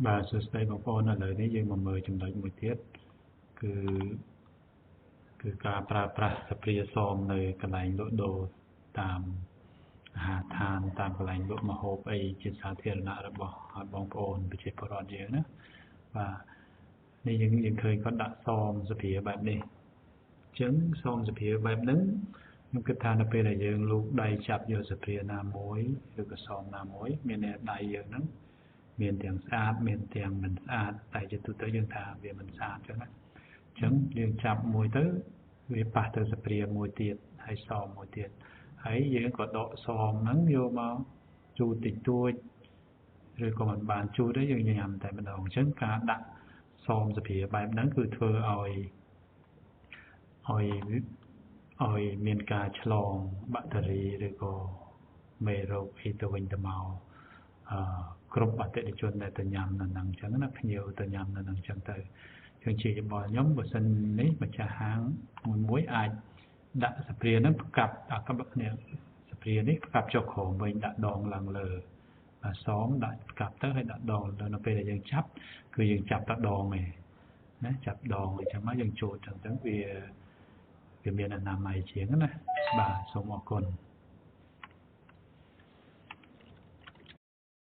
បាទសួស្តីបងប្អូនឥឡូវនេះយើងមកមើលចំណុចមួយទៀតគឺគឺការប្រើប្រាស់សព្រាសមនៅកន្លែងលក់ដូរតាមអាហារដ្ឋានតាមកន្លែងលក់ម្ហូបអីជាសាធារណៈរបស់បងប្អូនប្រជាពលរដ្ឋយើងណាបាទនេះយើងយើងឃើញគាត់ដាក់សមសព្រាបែបនេះអញ្ចឹងសមសព្រាបែបហ្នឹងខ្ញុំគិតថានៅពេលដែលយើងលូកដៃចាប់យកសព្រាណាមួយឬក៏សមណាមួយមានន័យដៃយើងហ្នឹងមានទាំងស្អាតមានទាំងមិនស្អាតតែជាទូទៅយើងថាវាមិនស្អាតចឹងណាអញ្ចឹងយើងចាប់មួយទៅវាប៉ះទៅសព្រាមួយទៀតហើយសមមួយទៀតហើយយើងក៏ដកសមហ្នឹងយកមកជូតតិចតួចឬក៏មិនបានជូតទេយើងញ៉ាំតែម្ដងអញ្ចឹងការដាក់សមសព្រាបែបហ្នឹងគឺធ្វើឲ្យឲ្យឲ្យមានការឆ្លងបាក់តេរីឬក៏មេរោគអីទៅវិញទៅមកអឺគ្រប់អតិថិជនដែលទៅញ៉ាំនៅហ្នឹងអញ្ចឹងណាភ្ញៀវទៅញ៉ាំនៅហ្នឹងអញ្ចឹងទៅជាងជាយោបល់ខ្ញុំបើសិននេះម្ចាស់ហាងមួយមួយអាចដាក់សព្រាហ្នឹងផ្កាប់អាកបនេះសព្រានេះផ្កាប់ចុះក្រោមវិញដាក់ដងឡើងលើបាទសមដាក់ផ្កាប់ទៅហើយដាក់ដងលើនៅពេលដែលយើងចាប់គឺយើងចាប់តែដងឯងណាចាប់ដងអញ្ចឹងមកយើងចូលអញ្ចឹងទៅវាវាមានអនាម័យជាងណាបាទសូមអរគុណ។